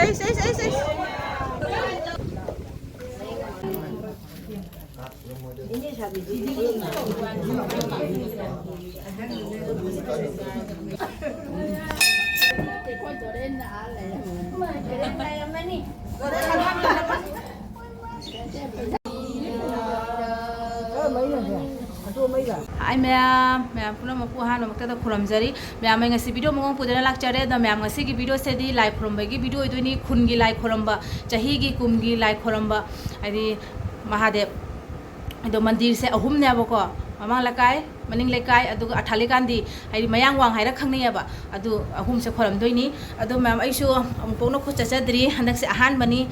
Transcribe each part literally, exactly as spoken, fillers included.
ꯑꯩꯁ, ꯑꯩꯁ, ꯑꯩꯁ, ꯑꯩꯁ꯫ ꯍꯥꯏ ꯃꯌꯥꯝ, ꯃꯌꯥꯝ ꯄꯨꯝꯅꯃꯛꯄꯨ ꯑꯍꯥꯟꯕꯃꯛꯇꯗ ꯈꯨꯔꯨꯝꯖꯔꯤ꯫ ꯃꯌꯥꯝ, ꯑꯩ ꯉꯁꯤ video ꯑꯃꯒ ꯄꯨꯗꯨꯅ ꯂꯥꯛꯆꯔꯦ꯫ ꯑꯗꯣ ꯃꯌꯥꯝ, ꯉꯁꯤꯒꯤ videoꯁꯤꯗꯤ ꯂꯥꯏ ꯈꯨꯔꯨꯝꯕꯒꯤ video ꯑꯣꯏꯗꯣꯏꯅꯤ꯫ ꯈꯨꯟꯒꯤ ꯂꯥꯏ ꯈꯨꯔꯨꯝꯕ, ꯆꯍꯤꯒꯤ ꯀꯨꯝꯒꯤ ꯂꯥꯏ ꯈꯨꯔꯨꯝꯕ, ꯍꯥꯏꯗꯤ ꯃꯍꯥꯗꯦꯕ꯫ ꯑꯗꯣ ꯃꯟꯗꯤꯔꯁꯦ ꯑꯍꯨꯝꯅꯦꯕꯀꯣ, ꯃꯃꯥꯡ ꯂꯩꯀꯥꯏ, ꯃꯅꯤꯡ ꯂꯩꯀꯥꯏ, ꯑꯗꯨꯒ ꯑꯊꯥꯂꯤꯀꯥꯟꯗꯤ, ꯍꯥꯏꯗꯤ ꯃꯌꯥꯡꯋꯥꯡ ꯍꯥꯏꯔ ꯈꯪꯅꯩꯌꯦꯕ꯫ ꯑꯗꯨ ꯑꯍꯨꯝꯁꯦ ꯈꯣꯏꯔꯝꯗꯣꯏꯅꯤ꯫ ꯑꯗꯣ ꯃꯌꯥꯝ, ꯑꯩꯁꯨ ꯑꯃꯨꯛꯐꯥꯎꯅ ꯈꯨꯠ ꯆꯠꯆꯗ꯭ꯔꯤ, ꯍꯟꯗꯛꯁꯦ ꯑꯍꯥꯟꯕꯅꯤ꯫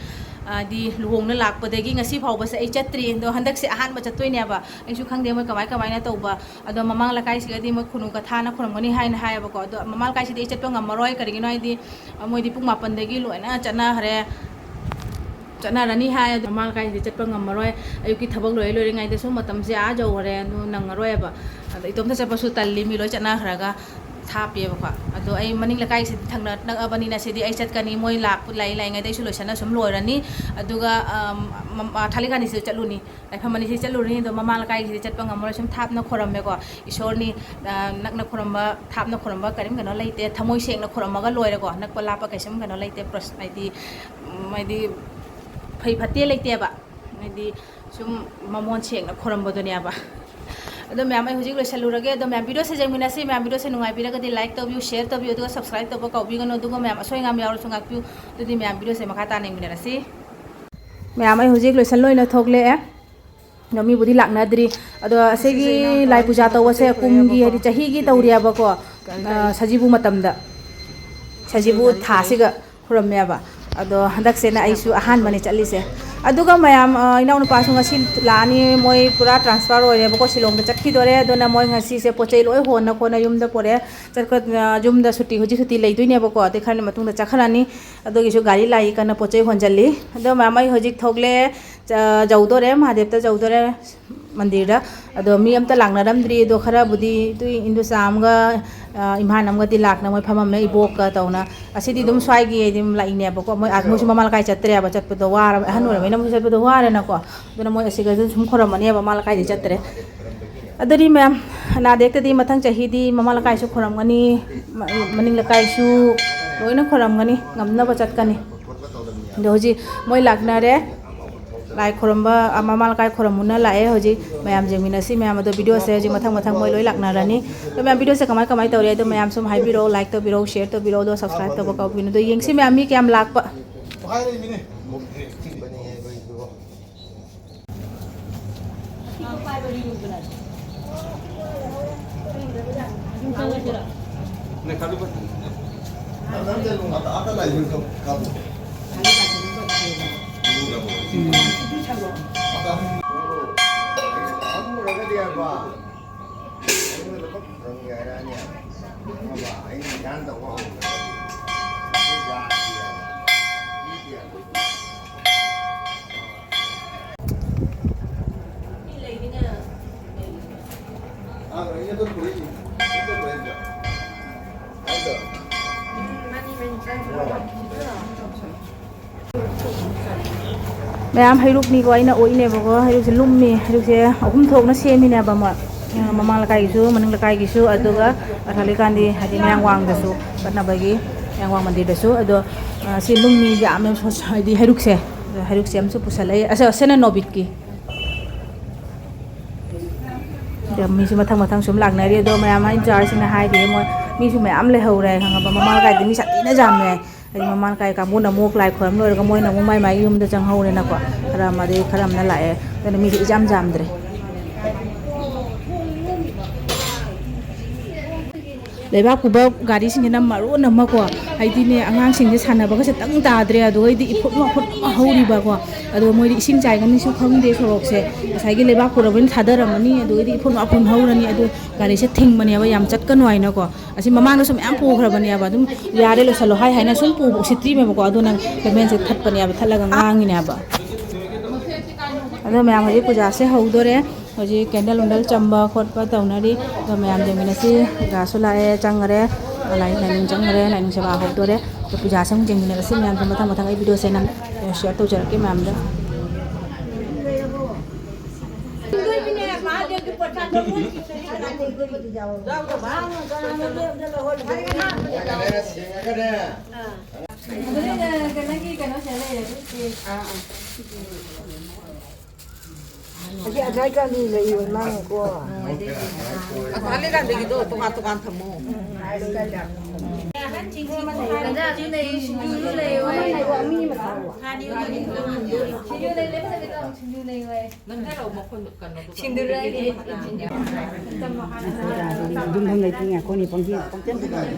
ꯍꯥꯏꯗꯤ ꯂꯨꯍꯣꯡꯅ ꯂꯥꯛꯄꯗꯒꯤ ꯉꯁꯤ ꯐꯥꯎꯕꯁꯦ ꯑꯩ ꯆꯠꯇ꯭ꯔꯤ꯫ ꯑꯗꯣ ꯍꯟꯗꯛꯁꯦ ꯑꯍꯥꯟꯕ ꯆꯠꯇꯣꯏꯅꯦꯕ꯫ ꯑꯩꯁꯨ ꯈꯪꯗꯦ ꯃꯣꯏ ꯀꯃꯥꯏ ꯀꯃꯥꯏꯅ ꯇꯧꯕ꯫ ꯑꯗꯣ ꯃꯃꯥꯡ ꯂꯩꯀꯥꯏꯁꯤꯒꯗꯤ ꯃꯣꯏ ꯈꯨꯅꯨ ꯀꯊꯥꯅ ꯈꯨꯔꯝꯒꯅꯤ ꯍꯥꯏꯅ ꯍꯥꯏꯌꯦꯕꯀꯣ꯫ ꯑꯗꯣ ꯃꯃꯥꯡ ꯂꯩꯀꯥꯏꯁꯤꯗꯤ ꯑꯩ ꯆꯠꯄ ꯉꯝꯃꯔꯣꯏ, ꯀꯔꯤꯒꯤꯅꯣ ꯍꯥꯏꯗꯤ ꯃꯣꯏꯗꯤ ꯄꯨꯡ ꯃꯥꯄꯟꯗꯒꯤ ꯂꯣꯏꯅ ꯆꯠꯅꯈ꯭ꯔꯦ, ꯆꯠꯅꯔꯅꯤ ꯍꯥꯏ꯫ ꯑꯗꯣ ꯃꯃꯥꯡ ꯂꯩꯀꯥꯏꯁꯤꯗꯤ ꯆꯠꯄ ꯉꯝꯃꯔꯣꯏ, ꯑꯌꯨꯛꯀꯤ ꯊꯕꯛ ꯂꯣꯏꯔ ꯂꯣꯏꯔꯤꯉꯩꯗ ꯁꯨꯝ ꯃꯇꯝꯁꯦ ꯑꯥ ꯌꯧꯈ꯭ꯔꯦ, ꯑꯗꯨ ꯅꯪꯉꯔꯣꯏꯕ꯫ ꯑꯗꯣ ꯏꯇꯣꯝꯇ ꯆꯠꯄꯁꯨ ꯇꯜꯂꯤ, ꯃꯤ ꯂꯣꯏ ꯆꯠꯅꯈ꯭ꯔꯒ ꯊꯥꯞꯄꯦꯕꯀꯣ꯫ ꯑꯗꯣ ꯑꯩ ꯃꯅꯤꯡ ꯂꯩꯀꯥꯏꯁꯤꯗꯤ ꯊꯪꯅ ꯅꯛꯑꯕꯅꯤꯅ ꯁꯤꯗꯤ ꯑꯩ ꯆꯠꯀꯅꯤ, ꯃꯣꯏ ꯂꯥꯛꯄ ꯂꯩ ꯂꯩꯉꯩꯗ ꯑꯩꯁꯨ ꯂꯣꯏꯁꯟꯅ ꯁꯨꯝ ꯂꯣꯏꯔꯅꯤ꯫ ꯑꯗꯨꯒ, ꯑꯝ, ꯃꯝ-, ꯑꯥ, ꯊꯥꯂꯤꯀꯥꯟꯗꯤꯁꯤꯗ ꯆꯠꯂꯨꯅꯤ꯫ ꯂꯥꯏꯐꯝ ꯑꯅꯤꯁꯤ ꯆꯠꯂꯨꯔꯅꯤ꯫ ꯑꯗꯣ ꯃꯃꯥꯡ ꯂꯩꯀꯥꯏꯒꯤꯁꯤꯗꯤ ꯆꯠꯄ ꯉꯝꯃꯔꯣꯏ, ꯁꯨꯝ ꯊꯥꯞꯅ ꯈꯣꯏꯔꯝꯃꯦꯀꯣ꯫ ꯏꯁꯣꯔꯅꯤ, ꯑ, ꯅꯛꯅ ꯈꯣꯏꯔꯝꯕ, ꯊꯥꯞꯅ ꯈꯣꯏꯔꯝꯕ ꯀꯔꯤꯝ ꯀꯩꯅꯣ ꯂꯩꯇꯦ꯫ ꯊꯃꯣꯏ ꯁꯦꯡꯅ ꯈꯣꯏꯔꯝꯃꯒ ꯂꯣꯏꯔꯦꯀꯣ꯫ ꯅꯛꯄ ꯂꯥꯞꯄ ꯀꯩꯁꯨꯝ ꯀꯩꯅꯣ ꯂꯩꯇꯦ꯫ ꯄ꯭ꯔꯁ-, ꯍꯥꯏꯗꯤ, ꯎꯝ, ꯍꯥꯏꯗꯤ ꯐꯩ ꯐꯠꯇꯦ ꯂꯩꯇꯦꯕ꯫ ꯍꯥꯏꯗꯤ ꯁꯨꯝ ꯃꯃꯣꯟ ꯁꯦꯡꯅ ꯈꯣꯏꯔꯝꯕꯗꯨꯅꯦꯕ꯫ ꯑꯗꯣ ꯃꯌꯥꯝ, ꯑꯩ ꯍꯧꯖꯤꯛ ꯂꯣꯏꯁꯜꯂꯨꯔꯒꯦ꯫ ꯑꯗꯣ ꯃꯌꯥꯝ, videoꯁꯦ ꯌꯦꯡꯃꯤꯟꯅꯁꯤ꯫ ꯃꯌꯥꯝ, videoꯁꯦ ꯅꯨꯡꯉꯥꯏꯕꯤꯔꯒꯗꯤ like ꯇꯧꯕꯤꯌꯨ, share ꯇꯧꯕꯤꯌꯨ, ꯑꯗꯨꯒ subscribe ꯇꯧꯕ ꯀꯥꯎꯕꯤꯒꯅꯨ꯫ ꯑꯗꯨꯒ ꯃꯌꯥꯝ, ꯑꯁꯣꯏ ꯑꯉꯥꯝ ꯌꯥꯎꯔꯁꯨ ꯉꯥꯛꯄꯤꯌꯨ꯫ ꯑꯗꯨꯗꯤ ꯃꯌꯥꯝ, videoꯁꯦ ꯃꯈꯥ ꯇꯥꯅ ꯌꯦꯡꯃꯤꯟꯅꯔꯁꯤ꯫ ꯃꯌꯥꯝ, ꯑꯩ ꯍꯧꯖꯤꯛ ꯂꯣꯏꯁꯟ ꯂꯣꯏꯅ ꯊꯣꯛꯂꯛꯑꯦ꯫ ꯑꯗꯣ ꯃꯤꯕꯨꯗꯤ ꯂꯥꯛꯅꯗ꯭ꯔꯤ꯫ ꯑꯗꯣ ꯑꯁꯤꯒꯤ ꯂꯥꯏ ꯄꯨꯖꯥ ꯇꯧꯕꯁꯦ ꯀꯨꯝꯒꯤ, ꯍꯥꯏꯗꯤ ꯆꯍꯤꯒꯤ ꯇꯧꯔꯤꯑꯕꯀꯣ, ꯑ, ꯁꯖꯤꯕꯨ ꯃꯇꯝꯗ, ꯁꯖꯤꯕꯨ ꯊꯥꯁꯤꯒ ꯈꯨꯔꯝꯃꯦꯕ꯫ ꯑꯗꯣ ꯍꯟꯗꯛꯁꯤꯅ ꯑꯩꯁꯨ ꯑꯍꯥꯟꯕꯅꯦ ꯆꯠꯂꯤꯁꯦ꯫ ꯑꯗꯨꯒ ꯃꯌꯥꯝ, ꯑ, ꯏꯅꯥꯎꯅꯨꯄꯥꯁꯨ ꯉꯁꯤ ꯂꯥꯛꯑꯅꯤ, ꯃꯣꯏ ꯄꯨꯔꯥ transfer ꯑꯣꯏꯔꯦꯕꯀꯣ, ꯁꯤꯂꯣꯡꯗ ꯆꯠꯈꯤꯗꯣꯔꯦ꯫ ꯑꯗꯨꯅ ꯃꯣꯏ ꯉꯁꯤꯁꯦ ꯄꯣꯠ ꯆꯩ ꯂꯣꯏ ꯍꯣꯟꯅ ꯈꯣꯠꯅ ꯌꯨꯝꯗ ꯄꯨꯔꯛꯑꯦ꯫ ꯆꯠꯈ꯭ꯔ-, ꯑ, ꯌꯨꯝꯗ ꯁꯨꯇꯤ, ꯍꯧꯖꯤꯛ ꯁꯨꯇꯤ ꯂꯩꯗꯣꯏꯅꯦꯕꯀꯣ, ꯑꯗꯩ ꯈꯔ ꯃꯇꯨꯡꯗ ꯆꯠꯈ꯭ꯔꯅꯤ꯫ ꯑꯗꯨꯒꯤꯁꯨ ꯒꯥꯔꯤ ꯂꯥꯛꯏ ꯀꯟꯅ ꯄꯣꯠ ꯆꯩ ꯍꯣꯟꯖꯜꯂꯤ꯫ ꯑꯗꯣ ꯃꯌꯥꯝ, ꯑꯩ ꯍꯧꯖꯤꯛ ꯊꯣꯛꯂꯛꯑꯦ, ꯆ-, ꯌꯧꯗꯣꯔꯦ, ꯃꯍꯥꯗꯦꯕꯇ ꯌꯧꯗꯣꯔꯦ꯫ ꯃꯟꯗꯤꯔꯗ꯫ ꯑꯗꯣ ꯃꯤ ꯑꯝꯇ ꯂꯥꯛꯅꯔꯝꯗ꯭ꯔꯤ꯫ ꯑꯗꯣ ꯈꯔꯕꯨꯗꯤ ꯏꯇꯨ ꯏꯟꯗꯣꯆꯥ ꯑꯃꯒ, ꯑ, ꯏꯝꯐꯥꯜ ꯑꯃꯒꯗꯤ ꯂꯥꯛꯅ ꯃꯣꯏ ꯐꯝꯃꯝꯃꯦ, ꯏꯕꯣꯛꯀ ꯇꯧꯅ꯫ ꯑꯁꯤꯗꯤ ꯑꯗꯨꯝ ꯁ꯭ꯋꯥꯏꯒꯤ ꯍꯥꯏꯗꯤ ꯑꯗꯨꯝ ꯂꯥꯛꯏꯅꯦꯕꯀꯣ꯫ ꯃꯣꯏ, ꯑ, ꯃꯣꯏꯁꯨ ꯃꯃꯥ ꯂꯩꯀꯥꯏ ꯆꯠꯇ꯭ꯔꯦꯕ, ꯆꯠꯄꯗꯣ ꯋꯥꯔꯕ, ꯑꯍꯟ ꯑꯣꯏꯔꯕꯅꯤꯅ ꯃꯣꯏꯁꯨ ꯆꯠꯄꯗꯣ ꯋꯥꯔꯦꯅꯀꯣ꯫ ꯑꯗꯨꯅ ꯃꯣꯏ ꯑꯁꯤꯒꯁꯨ ꯁꯨꯝ ꯈꯨꯔꯝꯃꯅꯦꯕ, ꯃꯃꯥ ꯂꯩꯀꯥꯏꯗꯤ ꯆꯠꯇ꯭ꯔꯦ꯫ ꯑꯗꯨꯗꯤ ꯃꯌꯥꯝ, ꯑꯅꯥꯗ ꯑꯌꯦꯛꯇꯗꯤ ꯃꯊꯪ ꯆꯍꯤꯗꯤ ꯃꯃꯥ ꯂꯩꯀꯥꯏꯁꯨ ꯈꯨꯔꯝꯒꯅꯤ, ꯃ-, ꯃꯅꯤꯡ ꯂꯩꯀꯥꯏꯁꯨ ꯂꯣꯏꯅ ꯈꯨꯔꯝꯒꯅꯤ, ꯉꯝꯅꯕ ꯆꯠꯀꯅꯤ꯫ ꯑꯗꯣ ꯍꯧꯖꯤꯛ ꯃꯣꯏ ꯂꯥꯛꯅꯔꯦ꯫ ꯂꯥꯏ ꯈꯨꯔꯨꯝꯕ, ꯑ, ꯃꯃꯥ ꯂꯩꯀꯥꯏ ꯈꯨꯔꯨꯝꯃꯨꯅ ꯂꯥꯛꯑꯦ꯫ ꯍꯧꯖꯤꯛ ꯃꯌꯥꯝ ꯌꯦꯡꯃꯤꯟꯅꯁꯤ꯫ ꯃꯌꯥꯝ ꯑꯗꯣ ꯚꯤꯗꯤꯑꯣꯁꯦ ꯍꯧꯖꯤꯛ ꯃꯊꯪ ꯃꯊꯪ ꯃꯣꯏ ꯂꯣꯏ ꯂꯥꯛꯅꯔꯅꯤ꯫ ꯑꯗꯣ ꯃꯌꯥꯝ ꯚꯤꯗꯤꯑꯣꯁꯦ ꯀꯃꯥꯏ ꯀꯃꯥꯏ ꯇꯧꯔꯤ ꯑꯗꯣ ꯃꯌꯥꯝ ꯁꯨꯝ ꯍꯥꯏꯕꯤꯔꯛꯑꯣ, ꯂꯥꯏꯛ ꯇꯧꯕꯤꯔꯛꯑꯣ, ꯁꯤꯌꯔ ꯇꯧꯕꯤꯔꯛꯑꯣ, ꯑꯗꯣ ꯁꯕꯁꯀ꯭ꯔꯥꯏꯕ ꯇꯧꯕ ꯀꯥꯎꯕꯤꯒꯅꯨ꯫ ꯑꯗꯣ ꯌꯦꯡꯁꯤ ꯃꯌꯥꯝ ꯃꯤ ꯀꯌꯥꯝ ꯂꯥꯛꯄ꯫ ꯃꯌꯥꯝ, ꯍꯩꯔꯨꯛꯅꯤꯀꯣ ꯑꯩꯅ ꯑꯣꯛꯏꯅꯦꯕꯀꯣ꯫ ꯍꯩꯔꯨꯛꯁꯦ ꯂꯨꯝꯃꯤ꯫ ꯍꯩꯔꯨꯛꯁꯦ ꯑꯍꯨꯝ ꯊꯣꯛꯅ ꯁꯦꯝꯃꯤꯅꯦꯕ ꯃꯣꯏ꯫ ꯑ, ꯃꯃꯥꯡ ꯂꯩꯀꯥꯏꯒꯤꯁꯨ, ꯃꯅꯤꯡ ꯂꯩꯀꯥꯏꯒꯤꯁꯨ, ꯑꯗꯨꯒ ꯀꯊꯥꯂꯤꯀꯥꯟꯗꯤ ꯍꯥꯏꯗꯤ ꯃꯌꯥꯡꯋꯥꯡꯗꯁꯨ ꯀꯠꯅꯕꯒꯤ ꯃꯌꯥꯡꯋꯥꯡ ꯃꯟꯗꯤꯔꯗꯁꯨ꯫ ꯑꯗꯣ, ꯑ, ꯁꯤ ꯂꯨꯝꯃꯤ ꯌꯥꯝꯅ ꯁꯣ-, ꯍꯥꯏꯗꯤ ꯍꯩꯔꯨꯛꯁꯦ꯫ ꯑꯗꯣ ꯍꯩꯔꯨꯛꯁꯦ ꯑꯃꯁꯨ ꯄꯨꯁꯜꯂꯛꯏ꯫ ꯑꯁ, ꯑꯁꯤꯅ ꯅꯣꯕꯤꯠꯀꯤ꯫ ꯑꯗꯣ ꯃꯤꯁꯨ ꯃꯊꯪ ꯃꯊꯪ ꯁꯨꯝ ꯂꯥꯛꯅꯔꯤ꯫ ꯑꯗꯣ ꯃꯌꯥꯝ ꯏꯟꯆꯥꯔꯖꯁꯤꯡꯅ ꯍꯥꯏꯔꯤ ꯃꯣꯏ ꯃꯤꯁꯨ ꯃꯌꯥꯝ ꯂꯩꯍꯧꯔꯦ, ꯈꯪꯉꯕ? ꯃꯃꯥꯡ ꯂꯩꯀꯥꯏꯗꯤ ꯃꯤ ꯁꯥꯊꯤꯅ ꯌꯥꯝꯃꯦ꯫ ꯍꯥꯏꯗꯤ ꯃꯃꯥ ꯂꯩꯀꯥꯏ ꯀꯥꯡꯕꯨꯅ ꯑꯃꯨꯛ ꯂꯥꯏ ꯈꯣꯏꯔꯝ ꯂꯣꯏꯔꯒ ꯃꯣꯏꯅ ꯑꯃꯨꯛ ꯃꯥꯏ ꯃꯥꯏꯒꯤ ꯌꯨꯝꯗ ꯆꯪꯍꯧꯔꯦꯅꯀꯣ꯫ ꯈꯔ ꯑꯃꯗꯤ, ꯈꯔ ꯑꯃꯅ ꯂꯥꯛꯑꯦ꯫ ꯑꯗꯨꯅ ꯃꯤꯁꯦ ꯏꯆꯥꯝ ꯆꯥꯝꯗ꯭ꯔꯦ꯫ ꯂꯩꯕꯥꯛ ꯄꯨꯕ ꯒꯥꯔꯤꯁꯤꯡꯁꯤꯅ ꯃꯔꯣꯟ ꯑꯃꯀꯣ, ꯍꯥꯏꯗꯤꯅꯦ, ꯑꯉꯥꯡꯁꯤꯡꯁꯦ ꯁꯥꯟꯅꯕꯒꯁꯦ ꯇꯪ ꯇꯥꯗ꯭ꯔꯦ꯫ ꯑꯗꯨꯒꯩꯗꯤ ꯏꯐꯨꯠ ꯋꯥꯐꯨꯠ ꯑꯃ ꯍꯧꯔꯤꯕꯀꯣ꯫ ꯑꯗꯣ ꯃꯣꯏꯗꯤ ꯏꯁꯤꯡ ꯆꯥꯏꯒꯅꯤꯁꯨ ꯈꯪꯗꯦ ꯁꯣꯔꯣꯛꯁꯦ꯫ ꯉꯁꯥꯏꯒꯤ ꯂꯩꯕꯥꯛ ꯄꯨꯔꯕꯅꯤꯅ ꯊꯥꯗꯔꯝꯃꯅꯤ, ꯑꯗꯨꯒꯩꯗꯤ ꯏꯐꯨꯠ ꯋꯥꯐꯨꯟ ꯍꯧꯔꯅꯤ꯫ ꯑꯗꯨ ꯒꯥꯔꯤꯁꯦ ꯊꯤꯡꯕꯅꯦꯕ, ꯌꯥꯝ ꯆꯠꯀꯅꯨ ꯍꯥꯏꯅꯀꯣ꯫ ꯑꯁꯤ ꯃꯃꯥꯡꯗꯁꯨ ꯃꯌꯥꯝ ꯄꯨꯈ꯭ꯔꯕꯅꯦꯕ꯫ ꯑꯗꯨꯝ ꯌꯥꯔꯦ, ꯂꯣꯏꯁꯜꯂꯣ ꯍꯥꯏ ꯍꯥꯏꯅ ꯁꯨꯝ ꯄꯨꯕ ꯎꯁꯤꯠꯇ꯭ꯔꯤꯃꯦꯕꯀꯣ꯫ ꯑꯗꯨ ꯅꯪ ꯂꯝꯕꯦꯟꯁꯦ ꯊꯠꯄꯅꯦꯕ, ꯊꯠꯂꯒ ꯉꯥꯡꯉꯤꯅꯦꯕ꯫ ꯑꯗꯣ ꯃꯌꯥꯝ, ꯍꯧꯖꯤꯛ ꯄꯨꯖꯥꯁꯦ ꯍꯧꯗꯣꯔꯦ꯫ ꯍꯧꯖꯤꯛ ꯀꯦꯟꯗꯜ ꯅꯨꯡꯗꯜ ꯆꯝꯕ ꯈꯣꯠꯄ ꯇꯧꯅꯔꯤ꯫ ꯑꯗꯣ ꯃꯌꯥꯝ ꯌꯦꯡꯃꯤꯟꯅꯁꯤ꯫ ꯒꯥꯁꯨ ꯂꯥꯛꯑꯦ, ꯆꯪꯈꯔꯦ꯫ ꯂꯥꯏ-, ꯂꯥꯏꯅꯤꯡ ꯆꯪꯈꯔꯦ, ꯂꯥꯏꯅꯤꯡ ꯁꯦꯕꯥ ꯍꯧꯗꯣꯔꯦ꯫ ꯑꯗꯣ ꯄꯨꯖꯥꯁꯦ ꯑꯃꯨꯛ ꯌꯦꯡꯃꯤꯟꯅꯔꯁꯤ ꯃꯌꯥꯝꯁꯦ ꯃꯊꯪ ꯃꯊꯪ꯫ ꯑꯩ ꯚꯤꯗꯤꯑꯣꯁꯦ ꯅꯝ-, ꯁꯤꯌꯔ ꯇꯧꯖꯔꯛꯀꯦ ꯃꯌꯥꯝꯗ꯫ ꯑꯗꯨꯗꯤ ꯅꯪꯒꯤ ꯀꯩꯅꯣꯁꯦ ꯂꯩꯔꯦ꯫ ꯑꯁꯤ ꯑꯁꯥꯏ ꯀꯥꯟꯗꯤ ꯂꯩ ꯑꯣꯏ ꯃꯥꯡꯉꯦꯀꯣ꯫ ꯑꯁꯥꯂꯤꯀꯥꯟꯗꯒꯤꯗꯣ ꯇꯣꯉꯥꯟ ꯇꯣꯉꯥꯟ ꯊꯝꯃꯣ꯫ ꯀꯟꯖꯥꯁꯨ ꯂꯩ, ꯁꯤꯡꯖꯨꯁꯨ ꯂꯩ ꯑꯣꯏ꯫ ꯁꯤꯡꯖꯨ ꯂꯩ, ꯂꯩ, ꯐꯖꯅ ꯇꯧ, ꯁꯤꯡꯖꯨ ꯂꯩ ꯑꯣꯏ꯫ ꯁꯤꯡꯖꯨ ꯂꯩ꯫ ꯑꯗꯨꯝ ꯐꯝ ꯂꯩꯇ꯭ꯔꯤ, ꯉꯥꯏꯈꯣꯅꯦ, ꯄꯪꯆꯦꯟ, ꯄꯪꯆꯦꯟ ꯆꯦꯜꯂꯦ꯫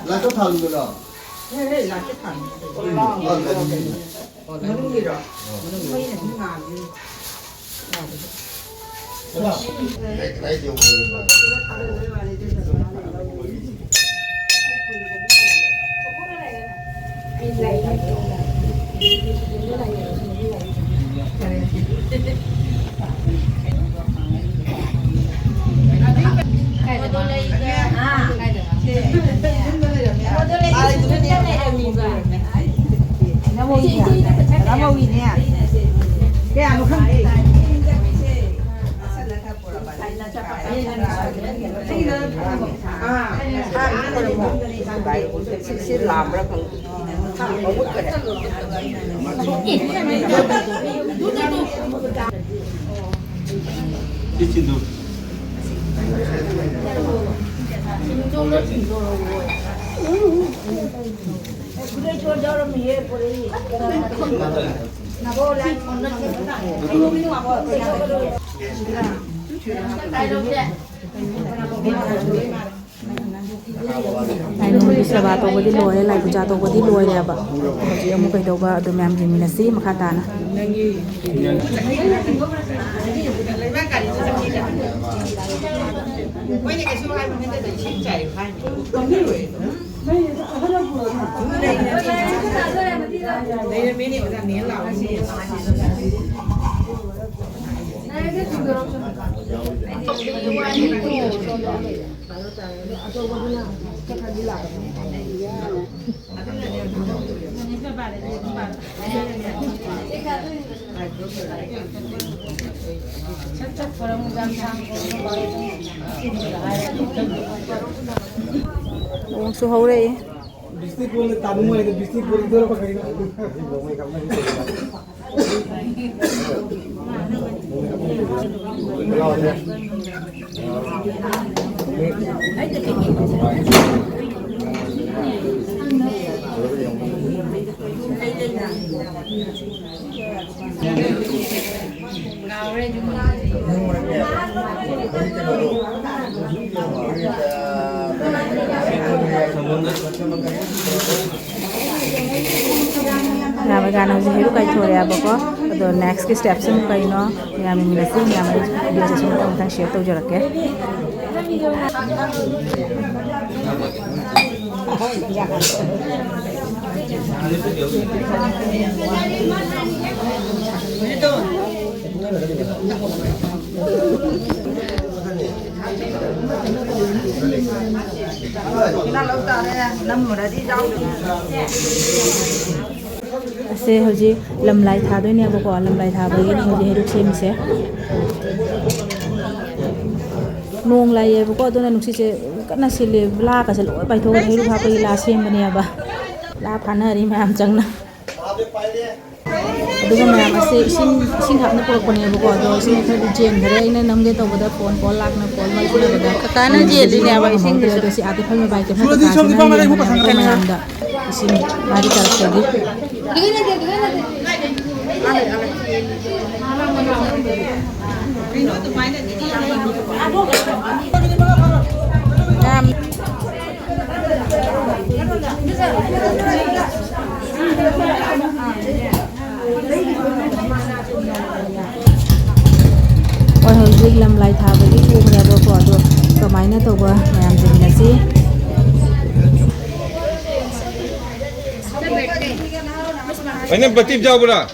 ꯂꯥꯛꯇ ꯊꯥꯜꯂꯨꯗꯅ꯫ ꯃꯅꯨꯡꯒꯤꯔꯣ? ꯃꯅꯨꯡꯒꯤ ꯃꯩꯅ ꯁꯨꯝ ꯉꯥꯜꯂꯤ꯫ ꯀꯌꯥꯅꯣ ꯈꯪꯗꯦ꯫ ꯁꯤ ꯂꯥꯝꯕ꯭ꯔꯥ ꯈꯪꯗꯦ꯫ ꯑꯩꯈꯣꯏꯒꯤ ꯁꯦꯕꯥ ꯇꯧꯕꯗꯤ ꯂꯣꯏꯔꯦ, ꯂꯥꯏ ꯄꯨꯖꯥ ꯇꯧꯕꯗꯤ ꯂꯣꯏꯔꯦꯕ꯫ ꯍꯧꯖꯤꯛ ꯑꯃꯨꯛ ꯀꯩꯗꯧꯕ ꯑꯗꯨ ꯃꯌꯥꯝ ꯌꯦꯡꯃꯤꯟꯅꯁꯤ ꯃꯈꯥ ꯇꯥꯅ꯫ ꯃꯣꯏꯅ ꯀꯩꯁꯨ ꯍꯥꯏꯕ ꯅꯠꯇꯦꯗ, ꯏꯁꯤꯡ ꯆꯥꯏꯌꯨ ꯍꯥꯏꯅꯤ꯫ ꯂꯩꯔꯝꯃꯦꯅꯦ ꯑꯣꯖꯥ ꯃꯦꯝ ꯂꯥꯛꯑꯣ ꯁꯤ꯫ ꯅꯣꯡꯁꯨ ꯍꯧꯔꯛꯏ꯫ ꯕꯤꯁꯅꯨꯄꯨꯔꯅ ꯇꯥꯕ ꯅꯨꯡꯉꯥꯏꯗ, ꯕꯤꯁꯅꯨꯄꯨꯔꯗ ꯀꯩꯅꯣ꯫ ꯃꯌꯥꯝ ꯑꯩꯒꯥꯅ ꯍꯧꯖꯤꯛ ꯍꯩꯔꯨꯛ ꯀꯥꯏꯊꯣꯔꯛꯑꯦꯕꯀꯣ꯫ ꯑꯗꯣ next ꯀꯤ step ꯁꯤꯃꯨꯛ ꯀꯩꯅꯣ? ꯃꯌꯥꯝ ꯌꯦꯡꯃꯤꯟꯅꯁꯤ꯫ ꯃꯌꯥꯝ ꯑꯩ video ꯁꯦ ꯁꯨꯝ ꯃꯊꯪ ꯃꯊꯪ share ꯇꯧꯖꯔꯛꯀꯦ꯫ ꯑꯁꯦ ꯍꯧꯖꯤꯛ ꯂꯝꯂꯥꯏ ꯊꯥꯗꯣꯏꯅꯦꯕꯀꯣ꯫ ꯂꯝꯂꯥꯏ ꯊꯥꯕꯒꯤꯅꯦ ꯍꯧꯖꯤꯛ ꯍꯩꯔꯨꯛ ꯁꯦꯝꯃꯤꯁꯦ꯫ ꯅꯣꯡ ꯂꯥꯛꯑꯦꯕꯀꯣ, ꯑꯗꯨꯅ ꯅꯨꯡꯁꯤꯠꯁꯦ ꯀꯟꯅ ꯁꯤꯠꯂꯦ꯫ ꯂꯥꯀꯁꯦ ꯂꯣꯏ ꯄꯥꯏꯊꯣꯛꯈ꯭ꯔꯦ꯫ ꯍꯩꯔꯨꯛ ꯍꯥꯞꯄꯒꯤ ꯂꯥ ꯁꯦꯝꯕꯅꯦꯕ꯫ ꯂꯥ ꯐꯥꯅꯔꯤ ꯃꯌꯥꯝ ꯆꯪꯅ꯫ ꯑꯗꯨꯒ ꯃꯌꯥꯝ ꯑꯁꯤ ꯏꯁꯤꯡ, ꯏꯁꯤꯡ ꯍꯥꯞꯅ ꯄꯨꯔꯛꯄꯅꯦꯕꯀꯣ꯫ ꯑꯗꯣ ꯏꯁꯤꯡ ꯈꯔꯗꯤ ꯆꯦꯟꯈꯔꯦ꯫ ꯑꯩꯅ ꯅꯝꯒꯦ ꯇꯧꯕꯗ phone call ꯂꯥꯛꯅ call ꯃꯩ ꯁꯨꯅꯕꯗ ꯀꯀꯥꯅ ꯆꯦꯜꯂꯤꯅꯦꯕ ꯏꯁꯤꯡꯁꯤꯁꯨ꯫ ꯑꯗꯣ ꯁꯤ ꯑꯥꯗ ꯐꯝꯃꯤꯕ ꯏꯇꯩꯃ ꯀꯀꯥꯁꯤꯅ ꯌꯦꯡꯕꯅꯦꯕꯀꯣ ꯃꯌꯥꯝꯗ ꯏꯁꯤꯡ ꯃꯥꯗꯤ ꯇꯥꯔꯛꯄꯒꯤ꯫ ꯌꯥꯝ ꯍꯣꯏ, ꯍꯧꯖꯤꯛ ꯂꯝꯂꯥꯏ ꯊꯥꯕꯒꯤ ꯊꯣꯛꯈ꯭ꯔꯦꯕꯀꯣ꯫ ꯑꯗꯣ ꯀꯃꯥꯏꯅ ꯇꯧꯕ ꯃꯌꯥꯝꯁꯤꯡ ꯑꯁꯤ ꯑꯩꯅ ꯕꯇꯤꯞ ꯌꯥꯎꯕ꯭ꯔꯥ?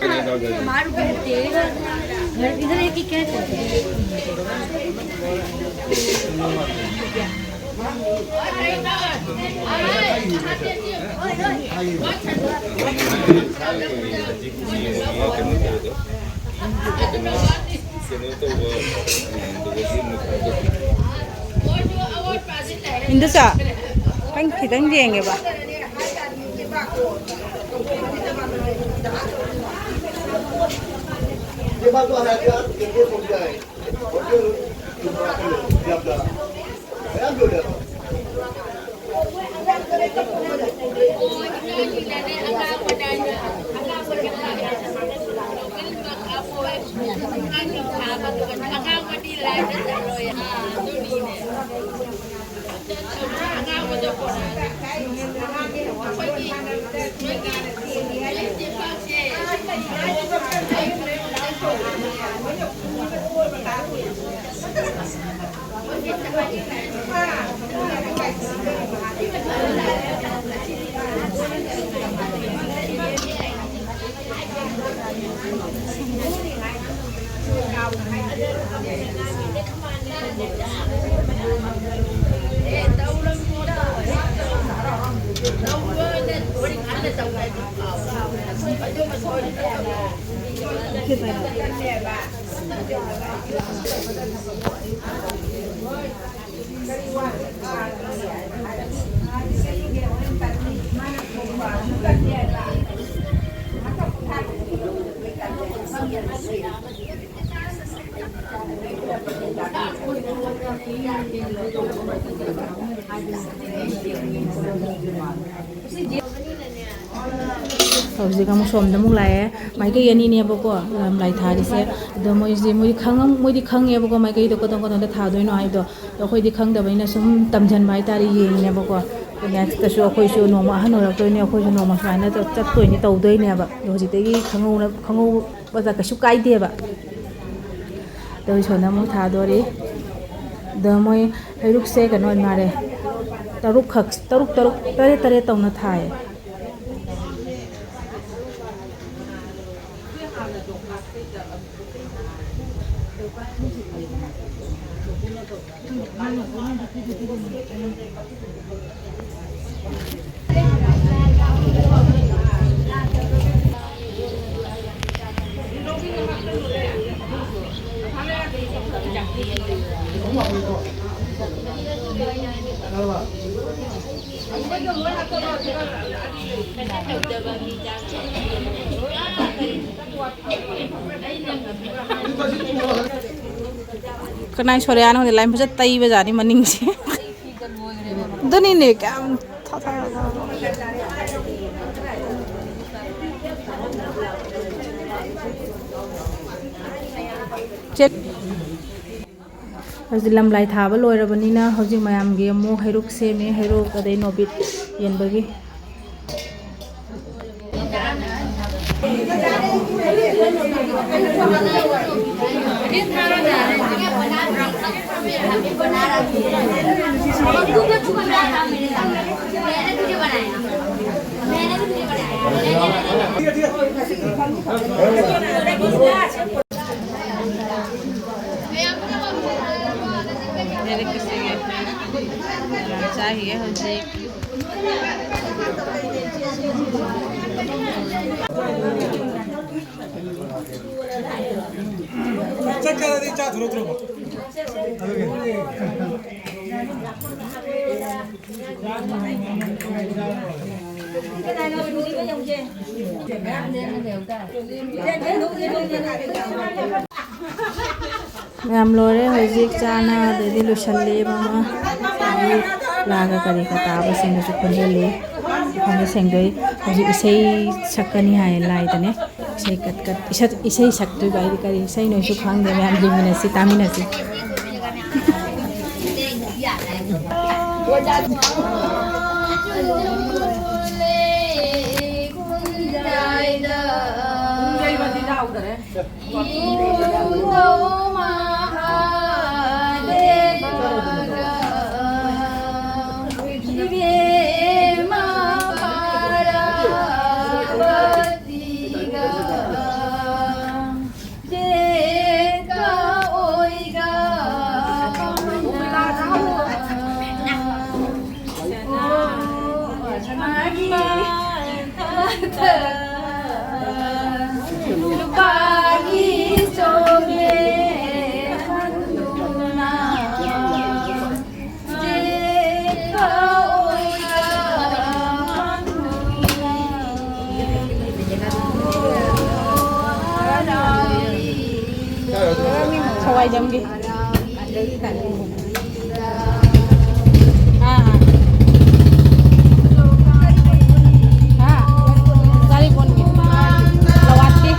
ꯏꯟꯗꯨꯆꯥ, ꯅꯪ ꯈꯤꯇꯪ ꯌꯦꯡꯒꯦꯕ꯫ ꯍꯧꯖꯤꯛ ꯑꯃꯨꯛ ꯁꯣꯝꯗ ꯑꯃꯨꯛ ꯂꯥꯛꯑꯦ꯫ ꯃꯥꯏꯀꯩ ꯑꯅꯤꯅꯦꯕꯀꯣ ꯂꯝꯂꯥꯏ ꯊꯥꯔꯤꯁꯦ꯫ ꯑꯗꯣ ꯃꯣꯏꯁꯦ, ꯃꯣꯏꯗꯤ ꯈꯪꯉꯝ-, ꯃꯣꯏꯗꯤ ꯈꯪꯉꯦꯕꯀꯣ, ꯃꯥꯏꯀꯩꯗꯣ ꯀꯗꯣꯝ ꯀꯗꯣꯝꯗ ꯊꯥꯗꯣꯏꯅꯣ ꯍꯥꯏꯕꯗꯣ꯫ ꯑꯗꯣ ꯑꯩꯈꯣꯏꯗꯤ ꯈꯪꯗꯕꯅꯤꯅ ꯁꯨꯝ ꯇꯝꯁꯤꯟꯕ ꯍꯥꯏꯇꯥꯔꯦ, ꯌꯦꯡꯉꯤꯅꯦꯕꯀꯣ꯫ ꯑꯗꯣ ꯅꯦꯛꯁꯇꯁꯨ ꯑꯩꯈꯣꯏꯁꯨ ꯅꯣꯡꯃ ꯑꯍꯟ ꯑꯣꯏꯔꯛꯇꯣꯏꯅꯦ, ꯑꯩꯈꯣꯏꯁꯨ ꯅꯣꯡꯃ ꯁꯨꯃꯥꯏꯅ ꯆꯠ-, ꯆꯠꯇꯣꯏꯅꯤ, ꯇꯧꯗꯣꯏꯅꯦꯕ꯫ ꯑꯗꯣ ꯍꯧꯖꯤꯛꯇꯒꯤ ꯈꯪꯍꯧꯅ-, ꯈꯪꯍꯧꯕꯗ ꯀꯩꯁꯨ ꯀꯥꯏꯗꯦꯕ꯫ ꯑꯗꯣ ꯁꯣꯝꯗ ꯑꯃꯨꯛ ꯊꯥꯗꯣꯔꯤ꯫ ꯑꯗꯣ ꯃꯣꯏ ꯍꯩꯔꯨꯛꯁꯦ ꯀꯩꯅꯣ ꯑꯣꯏ ꯃꯥꯜꯂꯦ, ꯇꯔꯨꯛꯈꯛ, ꯇꯔꯨꯛ ꯇꯔꯨꯛ, ꯇꯔꯦꯠ ꯇꯔꯦꯠ ꯇꯧꯅ ꯊꯥꯏꯌꯦ꯫ ꯀꯅꯥꯏ ꯁꯣꯔꯤꯌꯥꯅꯣ ꯈꯪꯗꯦ, ꯂꯥꯏꯟ ꯐꯖ ꯇꯩꯕꯖꯥꯠꯅꯤ ꯃꯅꯤꯡꯁꯦ꯫ ꯑꯗꯨꯅꯤꯅꯦ, ꯀꯌꯥꯝ ꯊꯥ-, ꯊꯥ-, ꯊꯥ-, ꯆꯦ-, ꯍꯧꯖꯤꯛ ꯂꯝꯂꯥꯏ ꯊꯥꯕ ꯂꯣꯏꯔꯕꯅꯤꯅ ꯍꯧꯖꯤꯛ ꯃꯌꯥꯝꯒꯤ ꯑꯃꯨꯛ ꯍꯩꯔꯨꯛ ꯁꯦꯝꯃꯤ, ꯍꯩꯔꯨꯛ ꯑꯗꯩ ꯅꯣꯕꯤꯠ ꯌꯦꯟꯕꯒꯤ꯫ ꯆꯥꯈꯤꯒꯦ ꯍꯧꯖꯤꯛ꯫ ꯆꯥꯛ ꯆꯥꯔꯗꯤ ꯆꯥ ꯊꯣꯔꯛꯇ꯭ꯔꯕꯣ? ꯃꯌꯥꯝ ꯂꯣꯏꯔꯦ, ꯍꯧꯖꯤꯛ ꯆꯥꯅ ꯑꯗꯩꯗꯤ ꯂꯣꯏꯁꯜꯂꯤ꯫ ꯃꯃꯥ ꯂꯥꯒ ꯀꯔꯤ ꯀꯔꯥ ꯇꯥꯕꯁꯤꯡꯗꯨꯁꯨ ꯄꯨꯟꯁꯤꯜꯂꯤ꯫ ꯃꯐꯝꯗ ꯁꯦꯡꯗꯣꯛꯏ꯫ ꯍꯧꯖꯤꯛ ꯏꯁꯩ ꯁꯛꯀꯅꯤ ꯍꯥꯏꯌꯦ ꯂꯥꯏꯗꯅꯦ꯫ ꯏꯁꯩ ꯀꯠ ꯀꯠ ꯏꯁꯩ, ꯏꯁꯩ ꯁꯛꯇꯣꯏꯕ꯫ ꯑꯩꯗꯤ ꯀꯔꯤ ꯏꯁꯩꯅꯣꯁꯨ ꯈꯪꯗꯦ꯫ ꯃꯌꯥꯝ ꯌꯦꯡꯃꯤꯟꯅꯁꯤ, ꯇꯥꯃꯤꯟꯅꯁꯤ꯫ ꯁꯋꯥꯏꯖꯝꯒꯤ꯫ ꯑꯥ, ꯑꯥ꯫ ꯑꯥ, ꯆꯥꯔꯤꯄꯣꯟꯒꯤ꯫ ꯂꯋꯥꯠꯀꯤ꯫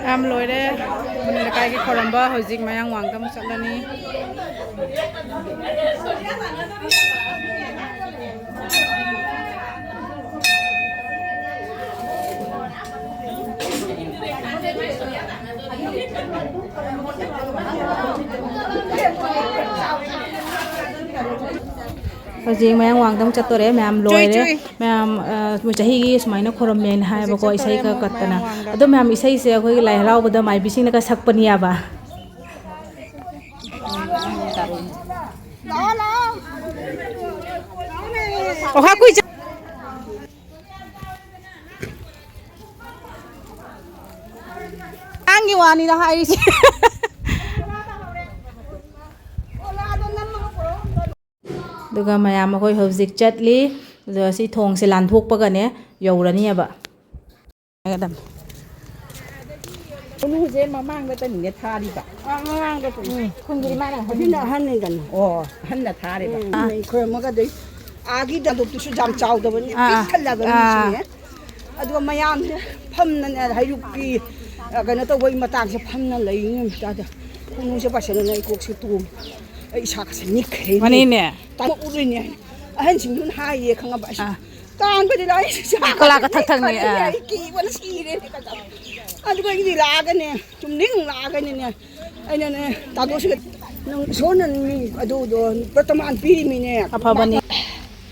ꯌꯥꯝ ꯂꯣꯏꯔꯦ꯫ ꯈꯨꯟ ꯂꯩꯀꯥꯏꯒꯤ ꯈꯣꯏꯔꯝꯕ ꯍꯧꯖꯤꯛ ꯃꯌꯥꯡ ꯋꯥꯡꯗ ꯑꯃꯨꯛ ꯆꯠꯂꯅꯤ꯫ ꯍꯧꯖꯤꯛ ꯃꯌꯥꯡ ꯋꯥꯡꯗ ꯑꯃꯨꯛ ꯆꯠꯇꯣꯔꯦ꯫ ꯃꯌꯥꯝ ꯆꯨꯏ, ꯂꯣꯏꯔꯦ꯫ ꯆꯨꯏ꯫ ꯃꯌꯥꯝ, ꯑ, ꯃꯣꯏ ꯆꯍꯤꯒꯤ ꯁꯨꯃꯥꯏꯅ ꯈꯨꯔꯨꯝꯃꯦꯅ ꯍꯥꯏꯌꯦꯕꯀꯣ, ꯍꯧꯖꯤꯛ ꯏꯁꯩ ꯆꯠꯇꯣꯔꯦ ꯈꯔ ꯑꯃꯨꯛ ꯀꯠꯇꯅ꯫ ꯃꯌꯥꯡ ꯋꯥꯡꯗ꯫ ꯑꯗꯣ ꯃꯌꯥꯝ, ꯏꯁꯩꯁꯦ ꯑꯩꯈꯣꯏꯒꯤ ꯂꯥꯏ ꯍꯔꯥꯎꯕꯗ ꯃꯥꯏꯕꯤꯁꯤꯡꯅꯒ ꯁꯛꯄꯅꯦꯕ꯫ ꯑꯣꯍꯥ, ꯀꯨꯏ ꯆ-, ꯑꯉꯥꯡꯒꯤ ꯋꯥꯅꯤꯗ ꯍꯥꯏꯔꯤꯁꯦ꯫ ꯑꯗꯨꯒ ꯃꯌꯥꯝ ꯑꯩꯈꯣꯏ ꯍꯧꯖꯤꯛ ꯆꯠꯂꯤ꯫ ꯑꯗꯣ ꯁꯤ ꯊꯣꯡꯁꯦ ꯂꯥꯟꯊꯣꯛꯄꯒꯅꯦ ꯌꯧꯔꯅꯤꯕ꯫ ꯀꯣꯅꯨꯁꯦ ꯃꯃꯥꯡꯗꯇꯅꯤꯅꯦ ꯊꯥꯔꯤꯕ꯫ ꯑ, ꯃꯃꯥꯡꯗ ꯁꯨꯝ꯫ ꯎꯝ, ꯈꯨꯟꯒꯤ ꯏꯃꯥꯅ ꯍꯧꯖꯤꯛꯅ ꯑꯍꯟꯅꯤꯗꯅ꯫ ꯑꯣ, ꯑꯍꯟꯅ ꯊꯥꯔꯤꯕ꯫ ꯎꯝ, ꯑꯥ꯫ ꯈꯣꯏꯔꯝꯃꯒꯗꯤ ꯑꯥꯒꯤ ꯗꯥꯂꯣꯞꯇꯨꯁꯨ ꯌꯥꯝ ꯆꯥꯎꯗꯕꯅꯤ, ꯑꯥ, ꯄꯤꯛ ꯊꯜꯂꯕꯅꯤ, ꯑꯥ꯫ ꯁꯤꯅꯦ꯫ ꯑꯗꯨꯒ ꯃꯌꯥꯝꯁꯦ ꯐꯝꯅꯅꯦ, ꯍꯩꯔꯨꯛꯀꯤ, ꯑ, ꯀꯩꯅꯣ ꯇꯧꯕꯒꯤ ꯃꯇꯥꯡꯁꯦ ꯐꯝꯅ ꯂꯩꯔꯤ ꯅꯨꯃꯤꯠꯇꯥꯗ꯫ ꯈꯨꯅꯨꯁꯦ ꯄꯥꯏꯁꯟꯗꯅ ꯑꯩ ꯀꯣꯛꯁꯦ ꯇꯣꯡꯉꯤ꯫ ꯑꯩ ꯏꯁꯥꯒꯁꯦ ꯅꯤꯛꯈ꯭ꯔꯦ꯫ ꯃꯥꯅꯤꯅꯦ꯫ ꯇꯥꯃꯛꯎꯔꯤꯅꯦ꯫ ꯑꯍꯟꯁꯤꯡꯗꯨꯅ ꯍꯥꯏꯌꯦ, ꯈꯪꯉꯕ? ꯑꯁ, ꯑꯥ꯫ ꯇꯥꯟꯕꯗꯤ ꯂꯥꯏ ꯀꯣꯂꯥ ꯀꯊꯛ ꯊꯛꯅꯤ, ꯈꯜꯂꯤ, ꯑꯥ꯫ ꯑꯩ ꯀꯤꯕꯅ ꯁꯤꯔꯦꯅꯦ꯫ ꯑꯗꯨꯒ ꯑꯩꯗꯤ ꯂꯥꯛꯑꯒꯅꯦ, ꯆꯨꯝꯅꯤꯡ ꯂꯥꯛꯑꯒꯅꯤꯅꯦ, ꯑꯩꯅꯅꯦ, ꯇꯥꯗꯣꯁꯤꯒ, "ꯅꯪ ꯏꯁꯣꯔꯅ ꯃꯤ ꯑꯗꯨꯗꯣ ꯄ꯭ꯔꯇꯃꯥꯟ ꯄꯤꯔꯤꯃꯤꯅꯦ"꯫ ꯑꯐꯕꯅꯤ꯫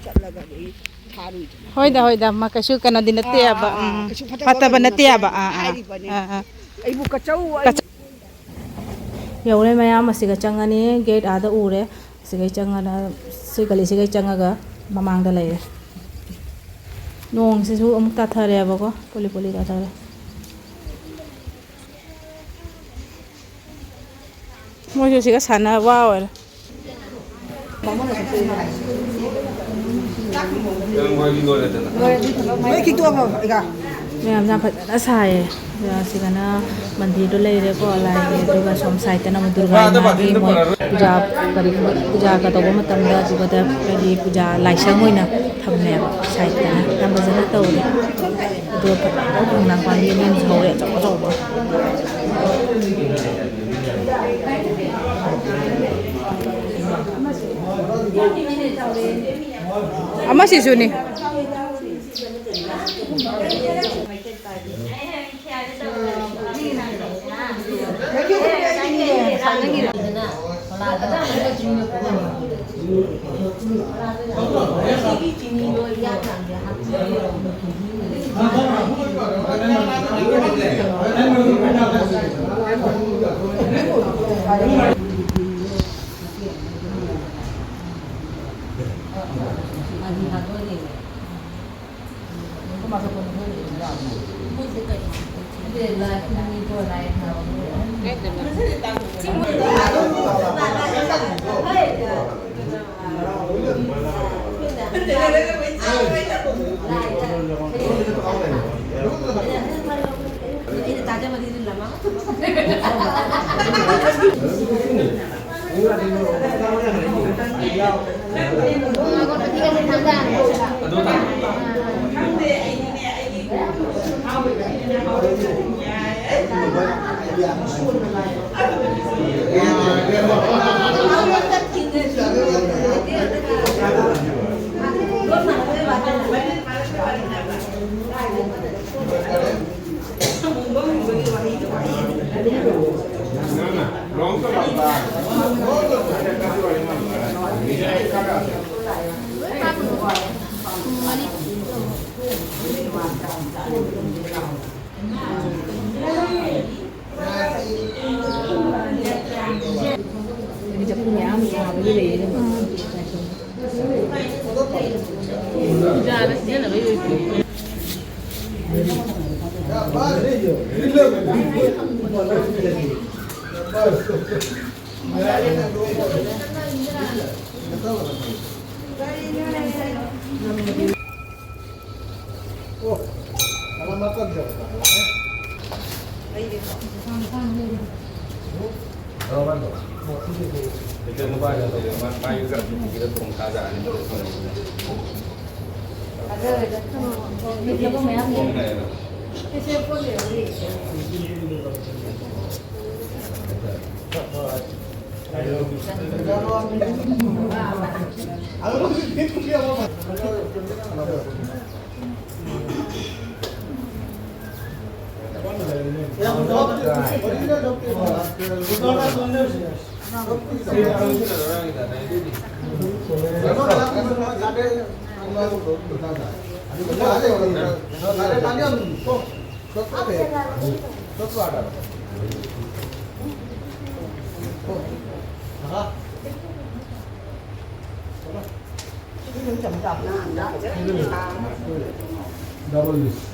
ꯆꯠꯂꯒ ꯑꯗꯩ ꯊꯥꯔꯨꯏꯗꯅ꯫ ꯍꯣꯏꯗ, ꯍꯣꯏꯗ, ꯃꯥ ꯀꯩꯁꯨ ꯀꯩꯅꯣꯗꯤ ꯅꯠꯇꯦꯕ꯫ ꯑꯥ, ꯑꯥ, ꯎꯝ꯫ ꯀꯩꯁꯨ ꯐꯠꯇꯕ ꯐꯠꯇꯕ ꯋꯥꯔꯤ ꯅꯠꯇꯦꯕ꯫ ꯅꯠꯇꯦ ꯑꯥ, ꯑꯥ꯫ ꯍꯥꯏꯔꯤꯕꯅꯦ꯫ ꯑꯥ, ꯑꯥ꯫ ꯑꯩꯕꯨ ꯀꯆꯧ, ꯑꯩ ꯀꯆꯧ꯫ ꯌꯧꯔꯦ ꯃꯌꯥꯝ, ꯑꯁꯤꯒ ꯆꯪꯉꯅꯤ꯫ ꯒꯦꯠ ꯑꯥꯗ ꯎꯔꯦ꯫ ꯁꯤꯒꯩ ꯆꯪꯉꯅ, ꯁꯤ ꯒꯂꯤꯁꯤꯒꯩ ꯆꯪꯉꯒ ꯃꯃꯥꯡꯗ ꯂꯩꯔꯦ꯫ ꯅꯣꯡꯁꯤꯁꯨ ꯑꯃꯨꯛ ꯇꯥꯊꯔꯦꯕꯀꯣ꯫ ꯄꯨꯂꯤ ꯄꯨꯂꯤ ꯇꯥꯊꯔꯦ꯫ ꯃꯣꯏꯁꯨ ꯁꯤꯒ ꯁꯥꯟꯅꯕ ꯑꯣꯏꯔꯦ꯫ ꯂꯣꯏ ꯈꯤꯛꯇꯣꯛꯑꯝꯃꯣ, ꯏꯀꯥ꯫ ꯃꯌꯥꯝ ꯌꯥꯝ ꯐꯖꯅ ꯁꯥꯏꯌꯦ꯫ ꯑꯗꯨꯒ ꯁꯤꯗꯅ ꯃꯟꯗꯤꯔꯗꯣ ꯂꯩꯔꯦꯀꯣ, ꯂꯥꯏꯒꯤ꯫ ꯑꯗꯨꯒ ꯁꯣꯝ ꯁꯥꯏꯗꯇꯅ ꯑꯃꯨꯛ ꯗꯨꯔꯒꯥ ꯏꯃꯥꯒꯤ ꯃꯣꯏ ꯄꯨꯖꯥ, ꯀꯔꯤꯒꯨꯝꯕ ꯄꯨꯖꯥꯒ ꯇꯧꯕ ꯃꯇꯝꯗ ꯑꯗꯨꯒꯗ ꯍꯥꯏꯗꯤ ꯄꯨꯖꯥ ꯂꯥꯏꯁꯪ ꯑꯣꯏꯅ ꯊꯝꯃꯦꯕ꯫ ꯁꯥꯏꯗꯇꯅ ꯌꯥꯝ ꯐꯖꯅ ꯇꯧꯔꯦ꯫ ꯑꯗꯨꯒ ꯈꯣꯡꯅꯥꯡ ꯄꯥꯝꯕꯤ ꯑꯅꯤ ꯑꯃꯁꯨ ꯍꯧꯔꯦ, ꯑꯆꯧ ꯑꯆꯧꯕ꯫ ꯑꯃꯁꯤꯁꯨꯅꯤ꯫ ꯆꯐꯨ ꯃꯌꯥꯝ ꯊꯥꯕꯒꯤ ꯂꯩꯌꯦ ꯑꯗꯨꯝ꯫ ꯄꯨꯖꯥꯗ ꯁꯤꯖꯤꯟꯅꯕꯩ ꯑꯣꯏꯗꯣꯏꯅꯦ꯫ Double this.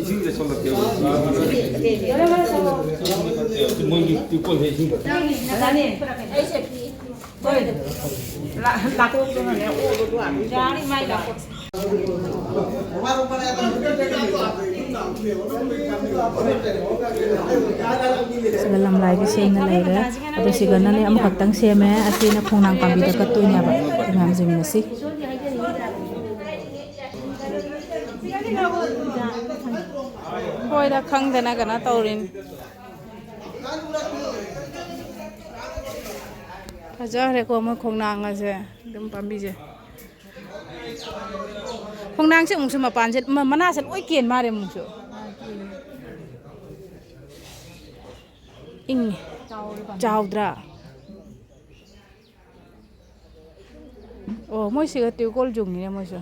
ꯏꯁꯤꯡꯁꯦ ꯁꯣꯜꯂꯛꯀꯦꯕ꯫ ꯃꯣꯏꯒꯤ ꯇ꯭ꯌꯨꯕꯋꯦꯜꯁꯦ ꯏꯁꯤꯡ ꯈꯛꯇ꯫ ꯁꯤꯗ ꯂꯝꯂꯥꯏꯒꯤ ꯁꯦꯝꯅ ꯂꯩꯔꯦ꯫ ꯑꯗꯣ ꯁꯤꯒꯅꯅꯦ ꯑꯃꯈꯛꯇꯪ ꯁꯦꯝꯃꯦ꯫ ꯑꯁꯤꯅ ꯈꯣꯡꯅꯥꯡ ꯄꯥꯝꯕꯤꯗ ꯀꯠꯇꯣꯏꯅꯦꯕ꯫ ꯑꯗꯨ ꯃꯌꯥꯝ ꯌꯦꯡꯃꯤꯟꯅꯁꯤ꯫ ꯍꯣꯏꯗ, ꯈꯪꯗꯅ ꯀꯩꯅꯣ ꯇꯧꯔꯤꯅꯤ꯫ ꯐꯖꯈ꯭ꯔꯦꯀꯣ, ꯃꯣꯏ ꯈꯣꯡꯅꯥꯡ ꯑꯁꯦ, ꯑꯗꯨꯝ ꯄꯥꯝꯕꯤꯁꯦ꯫ ꯈꯣꯡꯅꯥꯡꯁꯦ ꯑꯃꯨꯛꯁꯨ ꯃꯄꯥꯟꯁꯦ, ꯃ-, ꯃꯅꯥꯁꯦ ꯂꯣꯏ ꯀꯦꯟ ꯃꯥꯜꯂꯦ ꯑꯃꯨꯛꯁꯨ꯫ ꯏꯪꯉꯦ꯫ ꯆꯥꯎꯗ꯭ꯔꯥ? ꯑꯣ, ꯃꯣꯏꯁꯤꯒ ꯇ꯭ꯌꯨꯀꯣꯜ ꯌꯨꯡꯉꯤꯅꯦ ꯃꯣꯏꯁꯨ꯫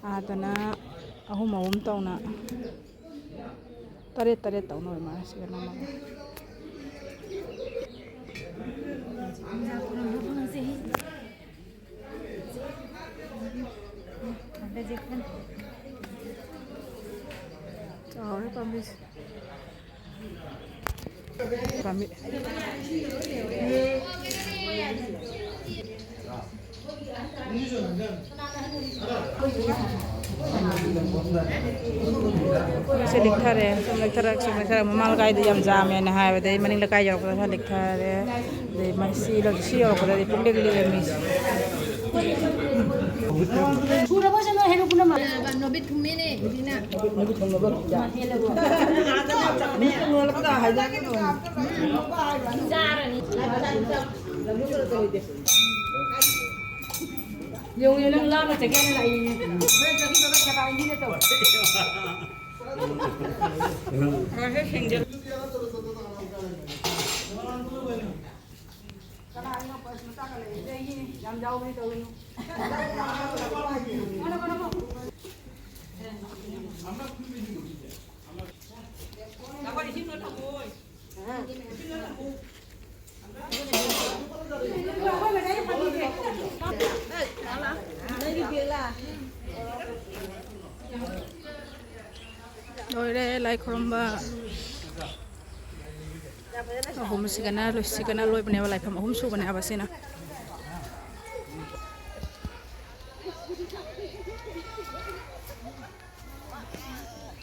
ꯑꯥꯗꯅ ꯑꯍꯨꯝ ꯑꯍꯨꯝ ꯇꯧꯅ, ꯇꯔꯦꯠ ꯇꯔꯦꯠ ꯇꯧꯅ ꯑꯣꯏ ꯃꯥꯜꯂꯦ ꯁꯤꯒ ꯅꯝꯃꯒ꯫ ꯆꯥꯎꯔꯦ ꯄꯥꯝꯕꯤꯁꯦ꯫ ꯄꯥꯝꯕꯤ꯫ ꯁꯤ ꯂꯤꯛꯊꯔꯦ, ꯁꯨꯝ ꯂꯤꯛꯊꯔꯛ-, ꯁꯨꯝ ꯂꯤꯛꯊꯔꯛ-, ꯃꯃꯥꯡ ꯂꯩꯀꯥꯏꯗ ꯌꯥꯝ ꯖꯥꯝꯃꯦꯅ ꯍꯥꯏꯕꯗꯩ ꯃꯅꯤꯡ ꯂꯩꯀꯥꯏ ꯌꯧꯔꯛꯄꯗ ꯈꯔ ꯂꯤꯛꯊꯔꯦ꯫ ꯑꯗꯩ ꯃ-, ꯁꯤ ꯂꯧ-, ꯁꯤ ꯌꯧꯔꯛꯄꯗꯗꯤ ꯄꯨꯡꯂꯤꯛ ꯂꯤꯛꯑꯦ ꯃꯤꯁꯦ꯫ ꯁꯨꯔꯕꯣ ꯁꯦ ꯅꯣꯏ ꯍꯩꯔꯨꯛ ꯄꯨꯝꯅꯃꯛ? ꯅꯣꯕꯤꯠ ꯊꯨꯝꯃꯦꯅꯦ, ꯍꯧꯖꯤꯛꯅ꯫ ꯌꯦꯡꯉꯨ, ꯅꯪ ꯂꯥꯞꯅ ꯆꯠꯀꯦꯅ ꯂꯥꯛꯏꯅꯦ꯫ ꯍꯣꯔꯦꯟ ꯆꯠꯈꯤꯕꯒ ꯁꯦꯕꯥ ꯏꯟꯕꯤꯅ ꯇꯧ꯫ ꯀꯅꯥꯒꯤꯅꯣ ꯄꯔꯁ ꯃꯆꯥꯒ ꯂꯩꯔꯤꯁꯦ? ꯑꯩꯒꯤꯅꯤ꯫ ꯌꯥꯝ ꯌꯥꯎꯕꯅꯤ, ꯇꯧꯔꯨꯅꯨ꯫ ꯀꯣꯟꯅ, ꯀꯣꯟꯅ, ꯀꯣꯟꯅ꯫ ꯂꯣꯏꯔꯦ ꯂꯥꯏ ꯈꯨꯔꯨꯝꯕ꯫ ꯑꯍꯨꯝꯁꯤꯒꯅ ꯂꯣꯏ-, ꯁꯤꯒꯅ ꯂꯣꯏꯕꯅꯦꯕ, ꯂꯥꯏꯐꯝ ꯑꯍꯨꯝ ꯁꯨꯕꯅꯦꯕ ꯁꯤꯅ꯫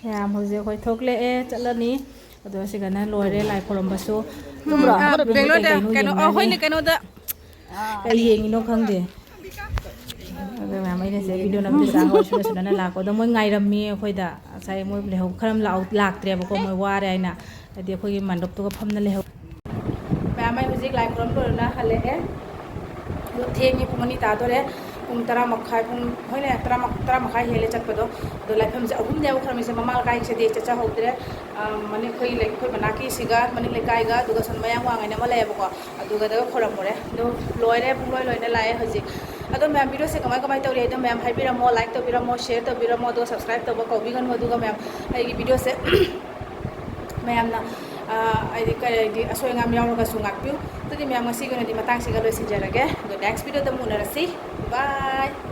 ꯃꯌꯥꯝ ꯍꯧꯖꯤꯛ ꯑꯩꯈꯣꯏ ꯊꯣꯛꯂꯛꯑꯦ, ꯆꯠꯂꯅꯤ꯫ ꯑꯗꯣ ꯁꯤꯒꯅ ꯂꯣꯏꯔꯦ ꯂꯥꯏ ꯈꯨꯔꯨꯝꯕꯁꯨ꯫ ꯎꯝ, ꯑꯥ, ꯕꯦꯡꯒ꯭ꯂꯣꯔꯗ ꯀꯩ ꯀꯩꯅꯣ ꯀꯩꯅꯣ, ꯑꯥ, ꯌꯦꯡꯅꯔꯤ꯫ ꯍꯣꯏꯅꯦ, ꯀꯩꯅꯣꯗ꯫ ꯀꯩ ꯌꯦꯡꯉꯤꯅꯣ ꯈꯪꯗꯦ꯫ ꯃꯌꯥꯝ ꯑꯩꯅ ꯁꯤꯗ ꯚꯤꯗꯤꯑꯣ ꯅꯝꯕꯗ ꯆꯥꯛ ꯍꯣꯏ ꯁꯨꯅ ꯁꯨꯅꯅ ꯂꯥꯛꯄ ꯑꯗꯣ ꯃꯣꯏ ꯉꯥꯏꯔꯝꯃꯤ ꯑꯩꯈꯣꯏꯗ꯫ ꯉꯁꯥꯏ ꯃꯣꯏ ꯂꯩꯍꯧ ꯈꯔ ꯑꯃ ꯂꯥꯛꯍꯧ- ꯂꯥꯛꯇ꯭ꯔꯦꯕꯀꯣ, ꯃꯣꯏ ꯋꯥꯔꯦ ꯍꯥꯏꯅ꯫ ꯍꯥꯏꯗꯤ ꯑꯩꯈꯣꯏꯒꯤ ꯃꯟꯗꯞꯇꯨꯒ ꯐꯝꯅ ꯂꯩꯍꯧ꯫ ꯃꯌꯥꯝ ꯑꯩ ꯍꯧꯖꯤꯛ ꯂꯥꯏ ꯈꯨꯔꯝ ꯂꯣꯏꯔꯅ ꯍꯜꯂꯛꯑꯦ꯫ ꯑꯗꯣ ꯊꯦꯡꯉꯦ, ꯄꯨꯡ ꯑꯅꯤ ꯇꯥꯗꯣꯔꯦ꯫ ꯄꯨꯡ ꯇꯔꯥ ꯃꯈꯥꯏ, ꯄꯨꯡ, ꯍꯣꯏꯅꯦ, ꯇꯔꯥ ꯃꯈ-, ꯇꯔꯥ ꯃꯈꯥꯏ ꯍꯦꯜꯂꯦ ꯆꯠꯄꯗꯣ꯫ ꯑꯗꯣ ꯂꯥꯏꯐꯝꯁꯦ ꯑꯍꯨꯝꯅꯦꯕ ꯈꯨꯔꯝꯃꯤꯁꯦ꯫ ꯃꯃꯥꯡ ꯂꯩꯀꯥꯏꯒꯤꯁꯤꯗꯤ ꯆꯠꯆꯍꯧꯗ꯭ꯔꯦ꯫ ꯑ, ꯃꯅꯤꯡ ꯑꯩꯈꯣꯏꯒꯤ ꯂꯩ-, ꯑꯩꯈꯣꯏ ꯃꯅꯥꯛꯀꯤꯁꯤꯒ ꯃꯅꯤꯡ ꯂꯩꯀꯥꯏꯒ, ꯑꯗꯨꯒ ꯁꯣꯝ ꯃꯌꯥꯡ ꯋꯥꯡ ꯍꯥꯏꯅ ꯑꯃ ꯂꯩꯌꯦꯕꯀꯣ, ꯑꯗꯨꯒꯗꯒ ꯈꯨꯔꯝꯃꯨꯔꯦ꯫ ꯑꯗꯣ ꯂꯣꯏꯔꯦ, ꯄꯨꯡ ꯂꯣꯏ ꯂꯣꯏꯅ ꯂꯥꯛꯑꯦ ꯍꯧꯖꯤꯛ꯫ ꯑꯗꯣ ꯃꯌꯥꯝ, ꯚꯤꯗꯤꯑꯣꯁꯦ ꯀꯃꯥꯏ ꯀꯃꯥꯏ ꯇꯧꯔꯤ? ꯑꯗꯣ ꯃꯌꯥꯝ ꯍꯥꯏꯕꯤꯔꯝꯃꯣ, ꯂꯥꯏꯛ ꯇꯧꯕꯤꯔꯝꯃꯣ, ꯁꯦꯌꯔ ꯇꯧꯕꯤꯔꯝꯃꯣ, ꯑꯗꯨꯒ ꯁꯕꯁꯀ꯭ꯔꯥꯏꯕ ꯇꯧꯕ ꯀꯥꯎꯕꯤꯒꯅꯨ꯫ ꯑꯗꯨꯒ ꯃꯌꯥꯝ ꯑꯩꯒꯤ ꯚꯤꯗꯤꯑꯣꯁꯦ ꯃꯌꯥꯝꯅ, ꯑ, ꯍꯥꯏꯗꯤ ꯀꯔꯤ, ꯍꯥꯏꯗꯤ ꯑꯁꯣꯏ ꯑꯉꯥꯝ ꯌꯥꯎꯔꯒꯁꯨ ꯉꯥꯛꯄꯤꯌꯨ꯫ ꯑꯗꯨꯗꯤ ꯃꯌꯥꯝ, ꯉꯁꯤꯒꯤ ꯑꯣꯏꯅꯗꯤ ꯃꯇꯥꯡꯁꯤꯒ ꯂꯣꯏꯁꯤꯟꯖꯔꯒꯦ꯫ ꯑꯗꯣ ꯅꯦꯛꯁ ꯚꯤꯗꯤꯑꯣꯗ ꯑꯃꯨꯛ ꯎꯅꯔꯁꯤ꯫ ꯕꯥꯏ꯫